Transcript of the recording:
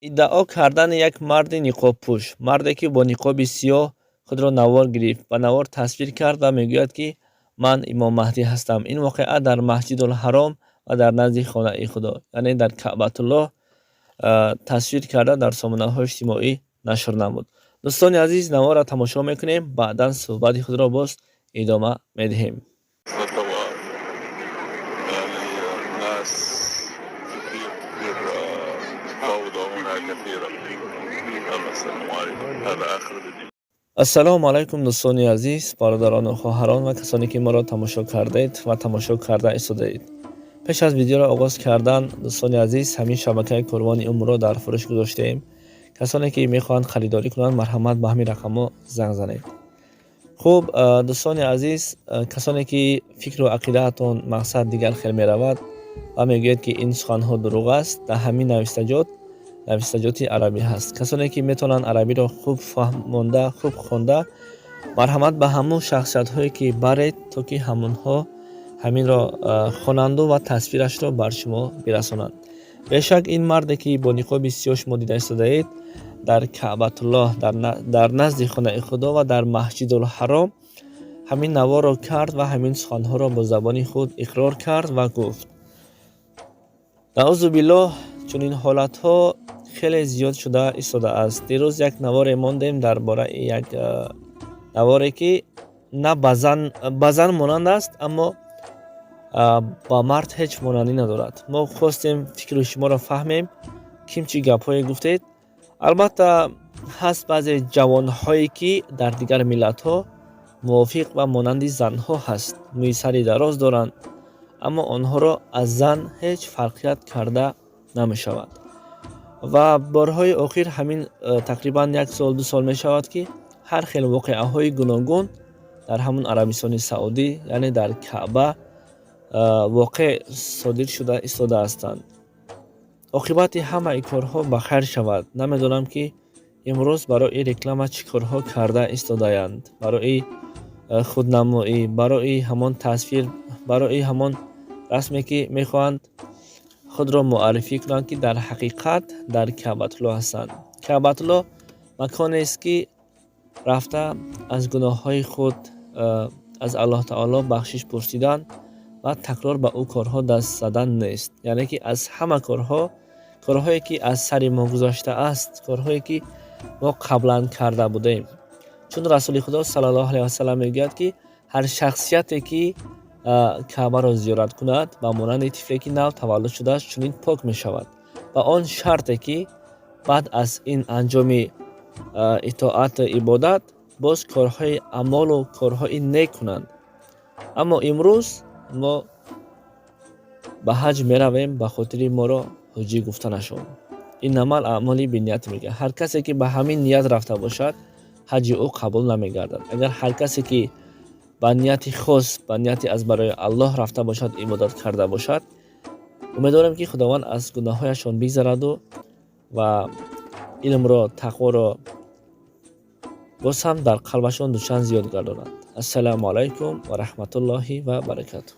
Иддао кардани як марди ниқобпӯш, марде ки бо ниқоби сиёҳ худро навор гирифт, ба навор тасвир кард ва мегӯяд, ки ман Имом Маҳдӣ ҳастам. Ин воқеа дар Маҳҷидулҳаром ва дар назди хонаи Худо, яъне дар Каъбатуллоҳ, тасвир карда, дар сомонаҳои иҷтимоӣ нашр намуд. Дӯстони азиз, наворро тамошо мекунем, баъдан суҳбати худро боз идома медиҳем. طوائف يعني الناس كثير كثير فوضى هنا كثيرة. السلام عليكم، هذا آخر فيديو. Ассалому алайкум, дӯстони азиз, бародарону хоҳарон ва касоне ки моро тамошо кардед ва тамошо карда истодаед. Пеш аз видеоро оғоз кардан, дӯстони азиз, ҳамин шабакаи Корвони Умрро дар фурӯш гузоштаем. Касоне ки мехоҳанд харидорӣ кунанд, марҳамат, ба ҳамин рақамҳо занг занед. Хуб, дӯстони азиз, касоне ки фикру ақидаатон мақсад дигар хел меравад ва мегӯяд, ки ин суханҳо дурӯғ аст, дар ҳамин навиштаҷот, навиштаҷоти арабӣ ҳаст. Касоне ки метавонанд арабиро хуб фаҳмонда, хуб хонда, марҳамат, ба ҳамон шахсиятҳое ки баред, то ки ҳамонҳо ҳаминро хонанду ва тасвирашро бар шумо бирасонанд. Бешак, ин марде ки бо ниқоби сиёҳ шумо дида истодаед, дар Каъбатуллоҳ, дар назди хонаи Худо ва дар Маҳҷидулҳаром ҳамин наворро кард ва ҳамин суханҳоро бо забони худ иқрор кард ва гуфт. Наузу биллоҳ, чунин ҳолатҳо хеле зиёд шуда истодааст. Дирӯз як наворе мондем дар бораи як наворе, ки на ба зан монанд аст, аммо ба мард ҳеҷ монандӣ надорад. Мо хостем фикри шуморо фаҳмем, ким чӣ гапҳое гуфтед. Албатта, ҳаст баъзе ҷавонҳое, ки дар дигар миллатҳо мувофиқ ва монанди занҳо ҳаст, мӯи сари дароз доранд, аммо онҳоро аз зан ҳеҷ фарқият карда намешавад. Ва борҳои охир, ҳамин тақрибан як сол, 2 сол мешавад, ки ҳар хел воқеаҳои гуногун дар ҳамон Арабистони Саудӣ, яъне дар Каъба, воқеъ содир шуда истодаастанд. Оқибати ҳамаи корҳо ба хайр шавад. Намедонам, ки имрӯз барои реклама чӣ корҳо карда истодаянд, барои худнамоӣ, барои ҳамон тасвир, барои ҳамон расме, ки мехоҳанд худро муаррифӣ кунанд, ки дар ҳақиқат дар Каъбатуллоҳ ҳастанд. Каъбатуллоҳ маконест, ки рафта аз гуноҳҳои худ аз Аллоҳ Таоло бахшиш пурсидан ва такрор ба ӯ корҳо даст задан нест, яъне ки аз ҳама корҳо, корҳое ки аз сари мо гузаштааст, корҳое ки мо қаблан карда будем. Чун Расули Худо саллаллоҳу алайҳи васалам мегӯяд, ки ҳар шахсияте ки Каъбаро зиёрат кунад, ба монанди тифле ки нав таваллуд шудааст, чунин пок мешавад, ба он шарте ки баъд аз ин анҷоми итоату ибодат боз корҳои аъмолу корҳои нек кунанд. Аммо имрӯз мо ба ҳаҷ меравем ба хотири моро ҳуҷҷӣ гуфтанашон. Иннамал аъмоли бинният мегӯяд. Ҳар касе ки ба ҳамин ният рафта бошад, ҳаҷи ӯ қабул намегардад. Агар ҳар касе ки ба нияти хос, ба нияти аз барои Аллоҳ рафта бошад, ибодат карда бошад, умедворем, ки Худованд аз гуноҳҳояшон бигзараду ва илмро, тақворо боз ҳам дар қалбашон дучанд зиёд гардонад. Ассалому алайкум ва раҳматуллоҳи ва баракатуҳ.